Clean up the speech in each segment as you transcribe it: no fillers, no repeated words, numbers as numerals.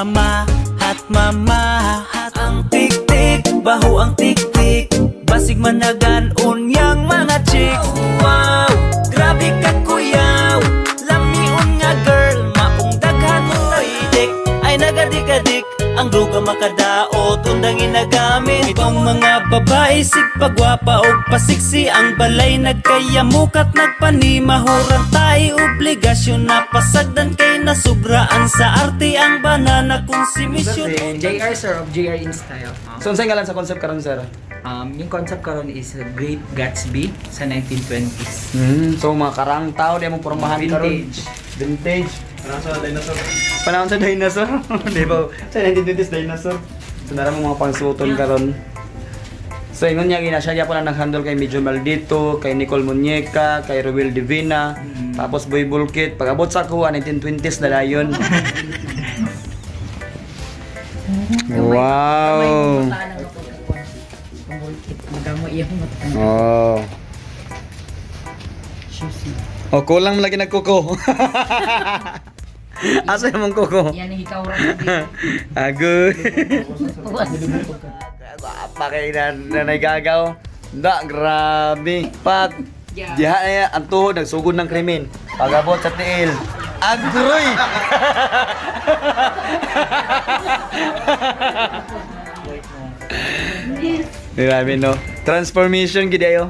mama at mama at ang tik-tik, baho ang tik-tik. Basig managan unyang mga chicks. Wow, grabe ka kuyaw. Lamion nga girl, maong daghan mo taidik. Ay nagadik-adik, ang druga makadaot, undang ginagamit. Itong mga babae, sigpagwapa og pasiksi. Ang balay nagkayamukat, nagpanimahurang tayo. Obligasyon na pasagdan kay nasubraan sa arte ang banana kung si Mission. JR, sir, of JR in Style. So, unsay ngalan sa concept karon, sir? Yung concept karon is Great Gatsby sa 1920s. So mga karang tao di mo pormahan karon. Vintage. Vintage. Panahon sa dinosaur. Panahon sa dinosaur. Di ba? Sa 1920s dinosaur. So nara mo mga pangsuoton karon. So ingon niya gina siya gyapon ang nag-handle kay Medyo Maldito, kay Nicole Muñeca, kay Ruel Divina, tapos Boy Bulkit. Pag-abot sa kuha 1920s na dayon. Wow. Magamo iyang mata. Oh. Oh, kulang lagi nagkuko. Asa yung mong kuko? Yan ang ikaw ra. Agoy. Apa kay na nanay gagaw? Da, grabe. Pag diha na yan, ang tuhod, nagsugod ng krimen. Pagabot sa tiil. Agroy! Grabe no. Transformation gid ayo.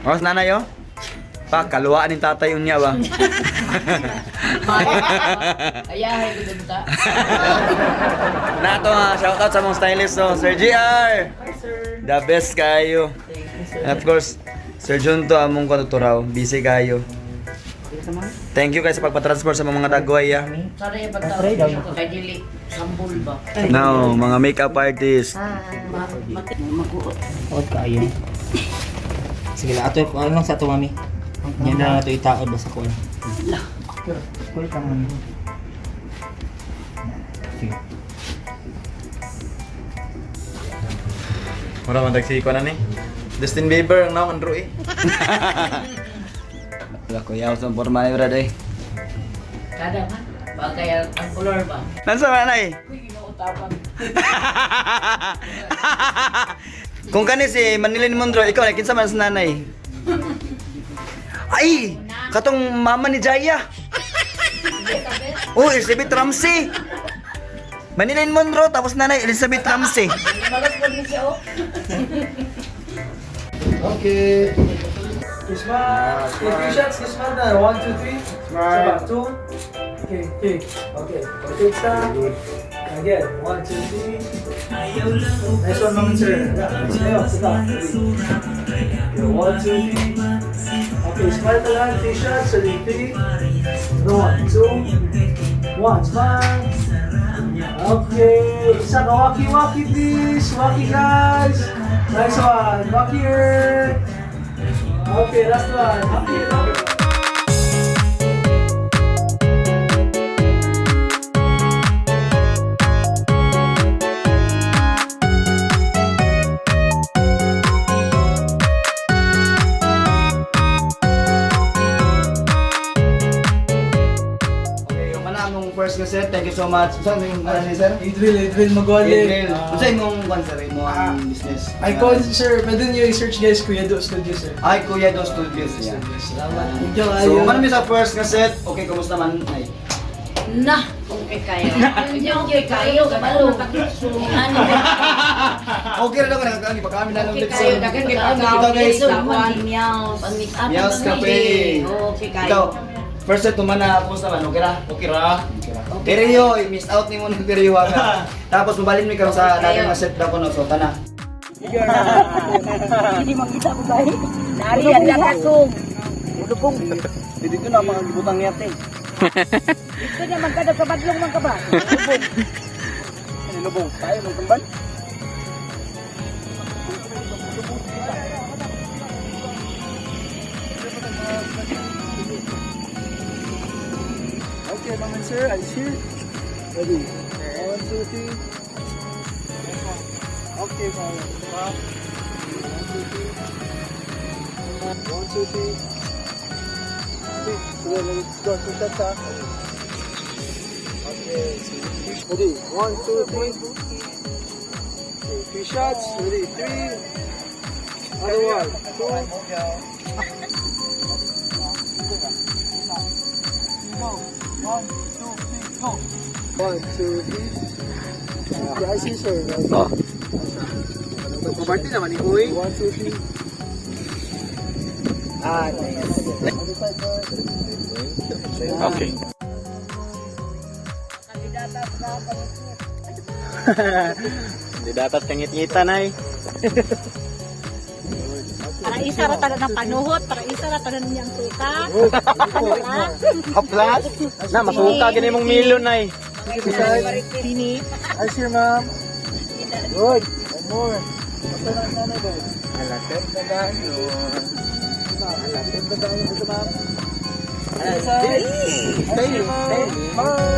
Oras nanay oh. Pa, kaluwaan ni tatay unya ba? Ayahay ko dun ta. Nato nga, shout out sa mong stylist no, Sir GR. The best kayo. And of course, Sir Junto among katuturaw, busy kayo. Thank you guys sa pagpa-transport sa mga dagway ah. Sana yung pagtawag ko kay dili sambol ba. Now, mga makeup artist. Maguot. Od kaayo. Sige lang, ato ano lang sa ato, mami. Yan na lang ato itaod ba sa kuan. Cool ka, mami. Sige. Mura man tagsiko na ni. Justin Bieber ang naong Andrew eh. Wala ko yaw sa porma ni brad eh. Kada man. Bagay ang color ba? Nansa man ay? Uy, ginuutapan. Kung kani si Manilyn Monroe, ikaw na kinsa man sa nanay? Ay, katong mama ni Jaya. Oh, Elizabeth Ramsey. Manilyn Monroe tapos nanay Elizabeth Ramsey. Magas po ni siya oh. Okay. Smile. Take three shots. Smile na. One, two, three. Smile. Two. Okay. Okay. Okay. Take some. Again. One, two, three. Nice one, mga sir. Yeah. Sayo. Saka. Okay. One, two, three. Okay. Smile ka lang. Three shots. So, three. One, two. One. Smile. Okay. Isa ka. Waki, waki, please. Waki, guys. Nice one. Waki here. Okay, last one. Okay, okay. Okay, yung mana among first nga set. Thank you so much. Saan yung ngalan ni sir? Adriel, Adriel Magole. Adriel. Ah, Unsa imong kwan sir, imong business? I call sir, pwede niyo i-search guys, Kuya Do Studio sir. Ay, Kuya Do Studios. Yeah. Salamat. Thank you So, kayo. man mi sa first nga set. Okay, kumusta man ay? Na, okay kayo. Okay kayo, kabalo. Ano? Okay ra daw ka nagkaon ipakamin na lang Okay kayo, daghan kay pagkaon. Ikaw guys, Meows. Meows Cafe. Okay kayo. Ikaw, first set tuman na kumusta man? Okay ra? Okay ra. Periyo, miss out nimo ng periyo ka. Tapos mabalin mi karon sa Okay, dating nga set daw kuno so tana. Nari ang lakasong. Dito na mga gibutang niya te. Ito na magkada kabadlong man ka ba? Lubong tayo magtumban. Okay, mga sir, eyes here. Ready. One, two, three. Okay, mga. One, two, three. One, two, three. Okay, sige, let's go. Two shots ha. Okay, sige. Ready? One, two, three. Okay, three shots. Ready? Three. Other one. Two. Go. One, two, three, go. One, two, three. Okay, I see, sir. Oh. Kubarti naman ni Uy. One, two, three. Ah, nice. Other side, sir. Okay. Hindi dapat kangit-ngitan ay. Para isa ra tanan ang panuhot, para isa ra tanan niyang suka. Ano ra? Haplas? Na, masuka gini mong milon ay. Dini. I see, ma'am. Good. One more. Basta na nanay ba? Alapit na tayo. Alapit na tayo. Ito, ma'am. Other side. I see, ma'am. Bye.